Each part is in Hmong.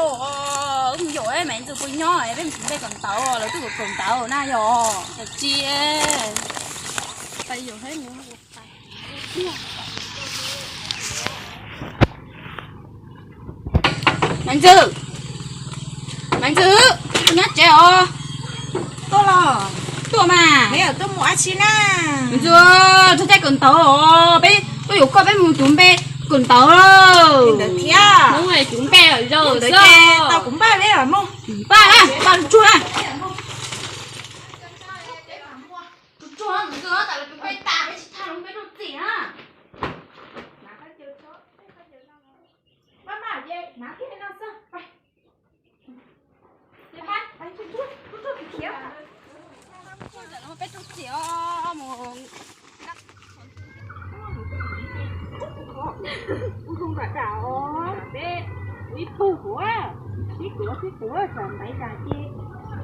Wb mus yaum Maiv Ntxwg puas nyob, peb mus npe kawm ntawv, lawv twb kawm ntawv na yog. Tsis, Maiv Ntxwg, Maiv Ntxwg, koj nyob tsev os? Tuaj los. Tuaj mas. Maiv Ntxwg, txog caij kawm ntawv os, peb tuaj yaum koj, peb mus cuv npe kawm ntawv. Ntawd thiab. Cuv npe ntawd ces tau kuv npaj peb mus. Npaj na, npaj tsuag na. Tsuag tsuag, Maiv Ntxwg, tas lawv cuv npe tas peb tsis thaj lub npe rau txim na. Peb rau txim os. Ib pug kuv, sib kuv sib kuv, txawm npaiv tas ces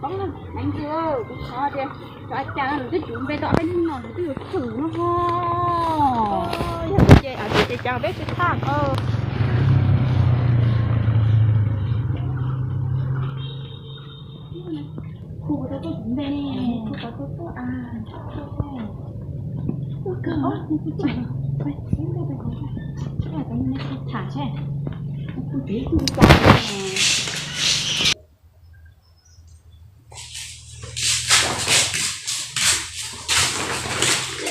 poob na. Maiv Ntxwg, kuv thov tias cov cas lawv twb cuv npe tau ob peb hnub no lawv twb yuav txwm no ho. Yog ces ces cas peb tsis thaj. Hu tau tuaj cuv npe ne, hu tau tuaj tuaj a. Ua kawg os, tham seb, hu tau ib tug cas.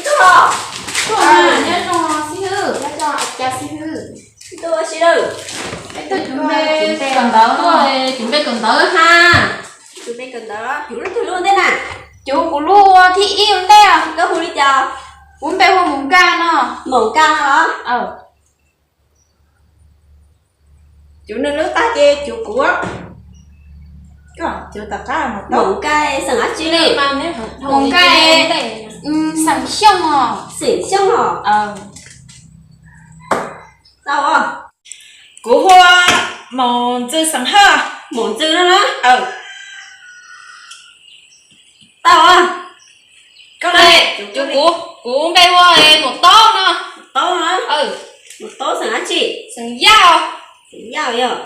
Tuaj, tuaj, nyob zoo xib hwb, nyob zoo cas xib hwb. Tuaj ua si lawm? Peb tuaj cuv npe kawm ntawv, cuv npe kawm ntawv ha. Cuv npe kawm ntawv, cuv lub twg lub ntej na? Cuv kuv lub thib ib ua ntej. Koj hu li cas? Kuv npe hu Maum Nkaj no. Maum Nkaj no los? Cuv nws lub tag ces cuv kuv. Koj cuv tom qab. Maum Nkaj xeem dab tsi li? Maum Nkaj xeem Xyooj os. Xeem Xyooj os. Tau os. Kuv hu Maum Ntxwg xeem Hawj. Maum Ntxwg no na. Tau os. Koj, kuv, kuv npe hu Maum Taub no. Taub no. Maum Taub xeem dab tsi? Xeem Yaj. Xeem Yaj yog.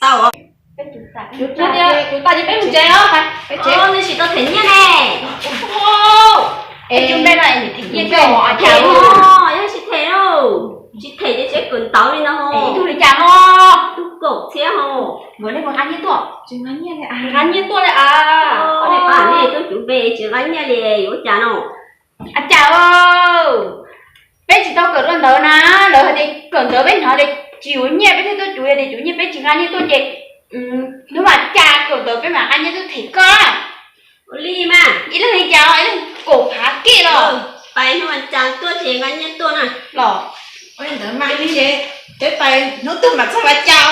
Tau os. Kuv tas ces peb mus tsev os. Nej tsis tau them nyiaj ne. Es cuv npe no es them nyiaj thiab os? Cas yog tsis them lauj, tsis them ces tsev kawm ntawv li no ho. Ib tug li cas no? Tug kaum txhiab ho. Ua nej puas nqa nyiaj tuaj? Tsis nqa nyiaj li as. Nqa nyiaj tuaj li as. Nej pab nej tuaj cuv npe tsis nqa nyiaj li yuav cas no? Cas, peb tsis tau kawm dua ntawv na, lawv hais tias kawm ntawv peb hnov tias tsis yuav nyiaj peb thiaj tuaj cuv, yog tias cuv nyiaj peb tsis nqa nyiaj tuaj ces hnub vas cas kawm ntawv peb mam nqa nyiaj tuaj them koj. Ua li mas. Ib leeg li cas, ib leeg kaum phav kiag los? Pais hnub vas cas tuaj ces nqa nyiaj tuaj na. Los ua li ntawd mas, peb pais hnub twg mam txog vas cas?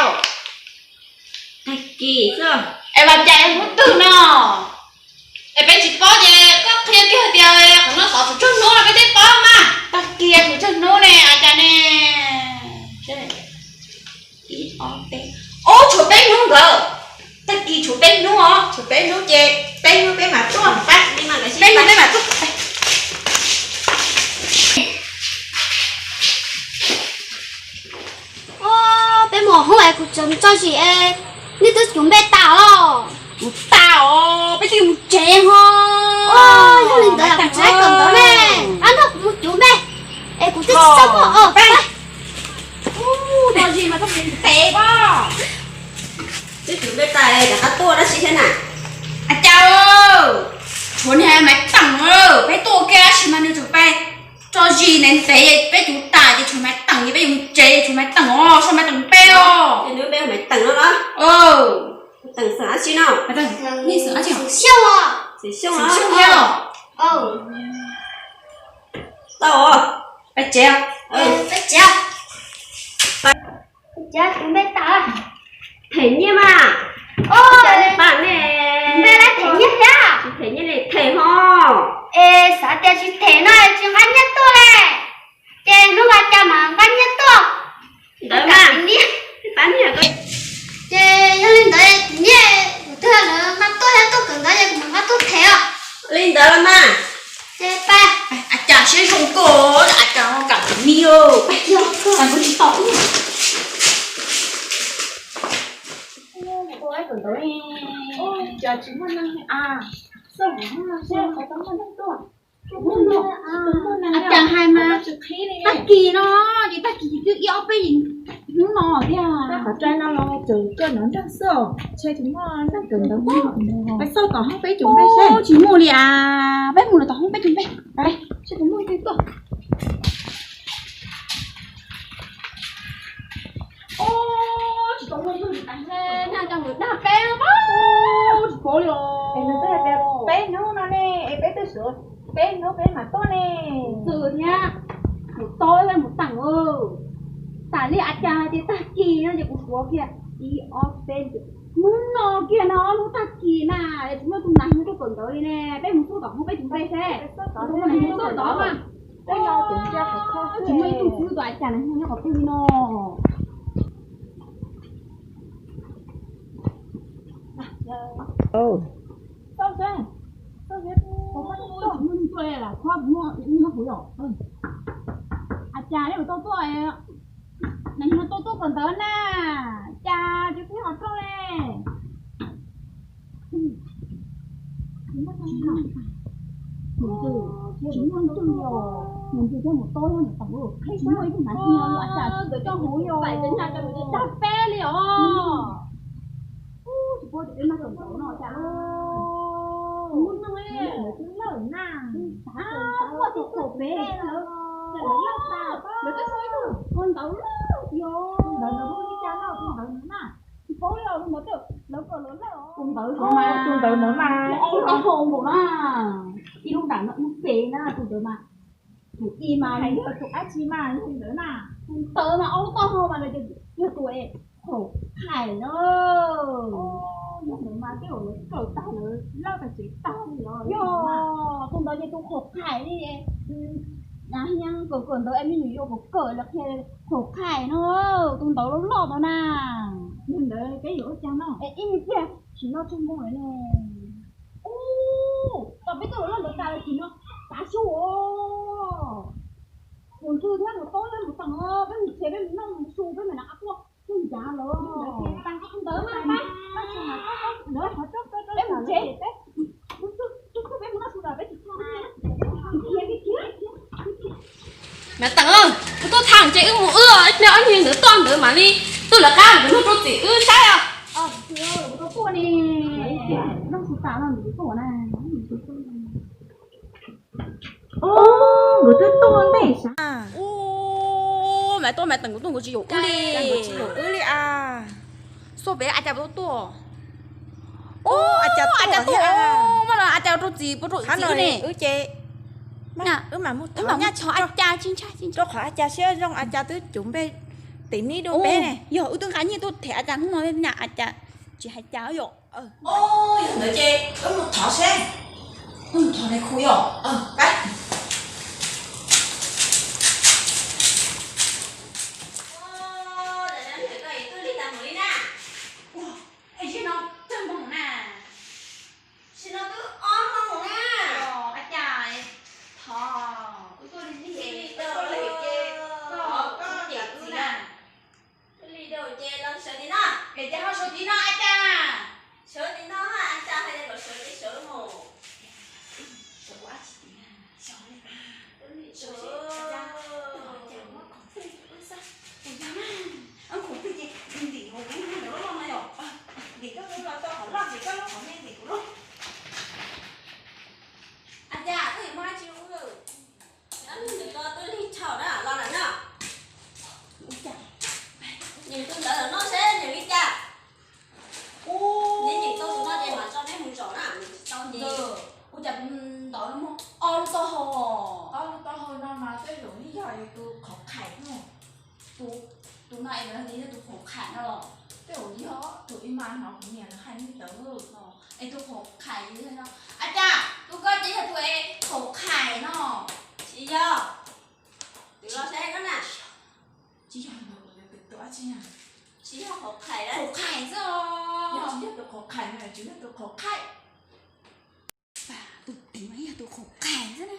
Tag kis xwb. Es vas cas yog hnub twg no? Es peb tsis paub ces koj qhia kiag tias qhov no xov tshuav tsawg hnub no peb thiaj paub mas. Tag kis tshuav tsawg hnub ne, cas ne? Ub, tshuav peb hnub nkawd. Tag kis tshuav peb hnub os. Tshuav peb hnub ces peb hnub peb mam tuaj. Peb hnub peb mam tuaj. Peb mus hoob es kuv tseem tso zis es nej twb cuv npe tas los? Kuv tas os, peb twb mus tsev ho. Yog li ntawd kuv tsis kawm ntawv ne, ab nrog kuv mus cuv npe es kuv twb tsis txaj muag os. Tso zis mas koj mus ntev pob. Twb cuv npe tas rov qab tuaj dab tsi thiab na? Cas, tshuav niag Maiv Teem, peb tuaj ua ke tab sis mas nws tseem pais tso zis ntev ntev, peb cuv tas ces tshuav Maiv Teem ces peb yuav mus tsev, tshuav Maiv Teem os, soj Maiv Teem peb os. Nws npe Maiv Teem no los? Teem xeem dab tsi no? Xeem Xyooj os. Xeem Xyooj thiab los? Tau os. Pais tsev. Pais tsev. Cas kuv npe tas. Them nyiaj mas. Os, nej pab ne. Npe lawv them nyiaj thiab? Tsis them nyiaj li them ho. Es xav tias tsis them no tsis nqa nyiaj tuaj li. Ces hnub vas cas mam nqa nyiaj tuaj. Ntawd mas. Ces yog li ntawd nyiaj kuv twg lawv nqa tuaj thiab tuaj kawm ntawv ces kuv mam nqa tuaj them os. Li ntawd los mas. Ces pais. Cas siab zoo kawg, cas kam ni. Kuv tsis tau. Ntawd, cas tsis muaj neeg li a? Xauj hauv hnub no seb puas tau muaj neeg tuaj. Cas hais mas tag kis no, ces tag kis twb ib ob peb hnub no tiag. Qhov rai no los tseem kawg nrov nrag xwb, ntshe tsis muaj neeg kawm ntawv. Peb xauj tom hoob peb cum npe seb. Tsis muaj li a, peb mus lawm tom hoob peb cum npe. Seb puas muaj ib tug tuaj. Tsis tau muaj ib tug li cas, nag coj mus dag peb, tsis paub li os. Es nws twb hais tias peb hnub no ne, es peb twb sawv peb hnub peb mam tuaj ne. Txwm thiab, mus tau thiab mus tag. Tas li a cas tias tag kis no ces kuv suav kiag ib ob peb, hnub no kiag no hnub tag kis na, tsis muaj tus nas hnub tuaj kawm ntawv li ne. Peb mus xauj tom hoob peb cum npe seb. Mus xauj tod mas. Tsis muaj ib tug xwb, tus a cas na nyob qhov twg li no. Tsis muaj neeg tuaj li, lam khob nyob hauv yom. A cas neb puas tau tuaj, nag hmo tau tuaj kawm ntawv na, cas tsis pub ho tuaj li. Mus ntws, tsis muaj ib tug li os. Mus ntws thiab mus tau thiab mus tau, tsis muaj ib tug hnav hniav li, a cas tsis coj hauv yom. Dag peb li os. Tsis paub tias peb mag kawm ntawv no cas muaj neeg li. Lawv twb lawj na, muaj tib tug pem lawv, lawv lawj tas, lawv twb tsis muaj ib tug ua ntawv lawm yom. Tus ntawd ntawd hu li cas no, tus ntawd ntawd na. Tsis paub li os, tus ntawd twb lawv kom lawv lawj os. Tus ntawd, tus ntawd ntawd mas ua tau hau npaum na. Ib lub nram no ib lub pem na, tus ntawd mas tus ib mas hais yog tus dab tsi mas yog ntawd na. Tus ntawd mas ua tau hau mas lawv tias yog tus qhov khais na. Yog ntawd mas tej zaum lawv kawm tag lawv lawj tag tsev tag li os. Yog tus ntawd ces tus qhov khais li. Nas hia kawm kawm ntawv es me nyuam yuav kawm kawm los qhia qhov khais no. Tus ntawd loj loj ntawd na. Yog ntawd peb yuav ua cas no? Es ib me tiag sim no tsaug moo lawm ne. Ub, tau peb tuaj lawm ntawd tas lawm tim no tav su os. Mus ntws thiab mus tob thiab mus teem os, peb mus txiav peb mus noj mus su peb mam li qab tuaj. Tus ncav lawm. Ntawd mas peb mus tsev, peb mus noj su lawm peb tsis tau. Mas teem, kuv tuaj tham ces wb mus wb, ob niag ntawd tuaj ntawd mam li tuaj lawv qab kuv nug rau txim wb saib os. Kuv tuaj tuaj ne, noj su tas no kuv tuaj na. Nkawd twb tuaj ntej sav. Ub, mas tuaj mas teem kuv tuaj, nkawd tsis yaum wb li. Tsis yaum wb li a. Xauj pem a cas puas tuaj tuaj. Ub, a cas tuaj, muaj los a cas rau txim puas rau txim ne. Wb ces wb mam mus thov a cas tsis ntshai, rau qhov a cas siab zoo, a cas twb cum npe tim nib dua peb ne. Yog wb twb nqa nyiaj tuaj them a cas hnub no na, a cas tsis hais cas yom. Yog ntawd ces wb mus thov seb, wb mus thov nais khu yom. Pab. Es no twb moos na. Sim no twb ob moos na. A cas thov wb tuaj lig lig, wb tuaj lig ces koj cem wb na. Twb lig dau ces los sawv tim no. Es ces ho sawv tim no a cas. Sawv tim no a cas, hais tias kom sawv ces sawv mus. Sawv ua dab tsi tim na, sawv li a. Sawv a cas, cas muab khoom twg wb xwb. Tus yog na, khoom twg ces ntim hauv kuv ntawm lub looj no yom. Ntim koj lub los tau qhov loj ces koj lub qhov me ntim kuv lub. A cas koj yuav muaj dab tsi ua? Nws twb lig thaum na, los lawm na. Nyeem tus ntawv no seb nyeem li cas. Neb nyeem tau tus no ces mam tso neb mus zaum na, nyeem tsis tau ces. Ua cas tus ntawv no muaj ob lub taub hau? Ob lub taub hau no mas tej zaum yeej yog tus qhov khais no. Tus, tus no es lawv hais tias yog tus qhov khais no los tej zaum yog tus ib mas hnov kuv niam lawv hais ntawd no. Es tus qhov khais no, a cas tus ko ces yog tus es qhov khais no. Tsis yog. Twb los saib koj na. Tsis yog, tus dab tsi na? Tsis yog qhov khais, qhov khais xwb os. Yog tsis yog tus qhov khais no, tsis yog tus qhov khais. Tus tim mas yog tus qhov khais xwb na.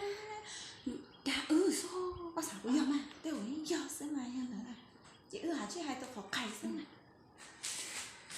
Dag wb xwb, koj xav kuv yog mas tej zaum yeej yog xwb mas yog ntawd. Ces wb hais tsis hais tus qhov khais xwb na.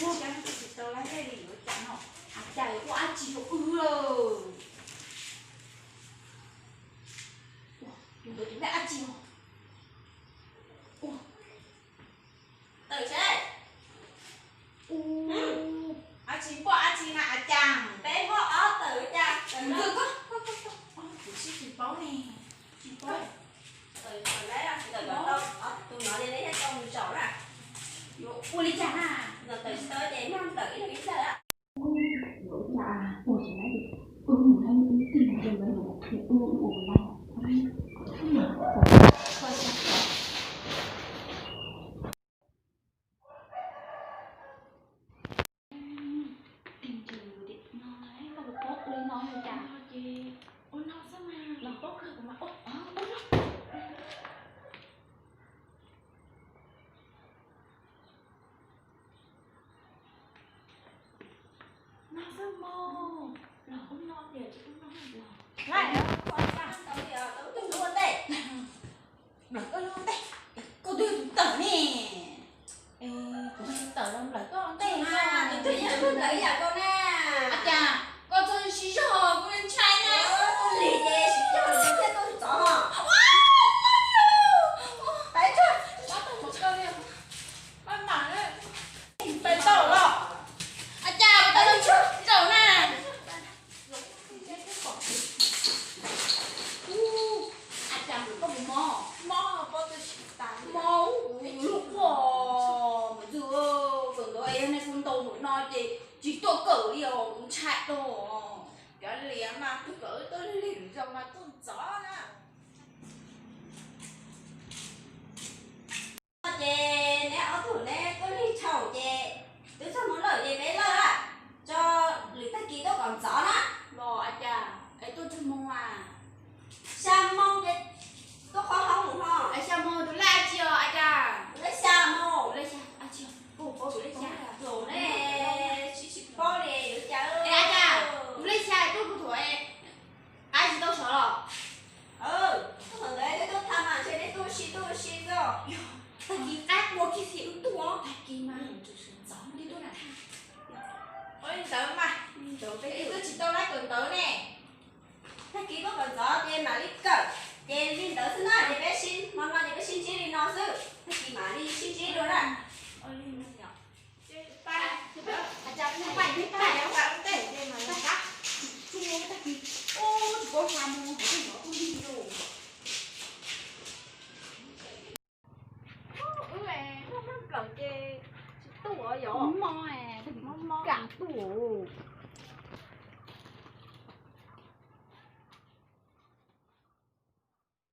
Ua cas tsis tau laib dej li yuav cas no? Cas ua dab tsi rau wb lawm? Ua, tus ntawd tus dab dab tsi no? Ua, tawm seb. Ua, dab tsi npoj dab tsi na a cas? Peb npoj ob tawm cas? Kuv tsis paub ne, tsis paub. Tus no li neb tau mus zaum na. Yuav ua li cas na? Tawm tsis tau ces mag tawm ib leeg ib daim. Ua cas ua tsis laib, wb mus laib wb tig mus rau lawv, ua ua ua. Tig mus rau tim no, koj puas paub ua li no li cas? Ua no xwb mas, los paub kawg kuv mas ua. No xwb mog, los ua no tiag, tsis ua no los. Laib, ua cas tau li tau tus ua ntej. Nplawm koj lub ntej, koj twb yog tus tawm ne. Kuv tsis tawm los nplawm koj ntej na, tus twg yog tus nplawm yam koj na. Ua cas koj txog sib zog kuv li ntshai na. Tus lig ces sib zog los thiaj tuaj tsov. Pais tso, pais tau los. Ua cas tau zaum na. Ua cas koj puas mob? Mob, mob, kuv lub quaj mas ntxwg, thaum ntawd yog nej kuv ntaus npaum no ces tsis tuaj kawm li os, kuv ntshai dua. Cov liam mas tus kawm tuaj lig zoo mas tuaj ntxov na. Ces neb ob tug neb tuaj lig thaum ces twb txog moos lawm ces peb lawj a, tso lwm tag kis tuaj kom ntxov na. Los a cas es tuaj txog moos a? Xya moos ces tuaj qhov hauv mus ho. Xya moos tus lej dab tsi os a cas? Lej xya moos. Lej xya dab tsi? Kuv paub tus lej xya. Tus lej tsis paub li yuav cas. A cas tus lej xya tuaj kuv thaum qab tsis tau sov los. Tuaj thaum ntawd neb tuaj tha mas ntshe neb tuaj ua si tuaj ua si xwb. Tag kis qab ua kiag xwb wb tuaj. Tag kis mas ntxov tuaj na. Ua li ntawd mas, es tuaj tsis tau laib kawm ntawv ne. Tag kis tuaj kawm ntxov ces mam li kawm, ces li ntawd xwb na ces peb sib, hmo no ces peb sib ntsib li no xwb, tag kis mam li sib ntsib dua na. Wb noj nplawm ces tsis tuaj yom, mob mob kam tuaj.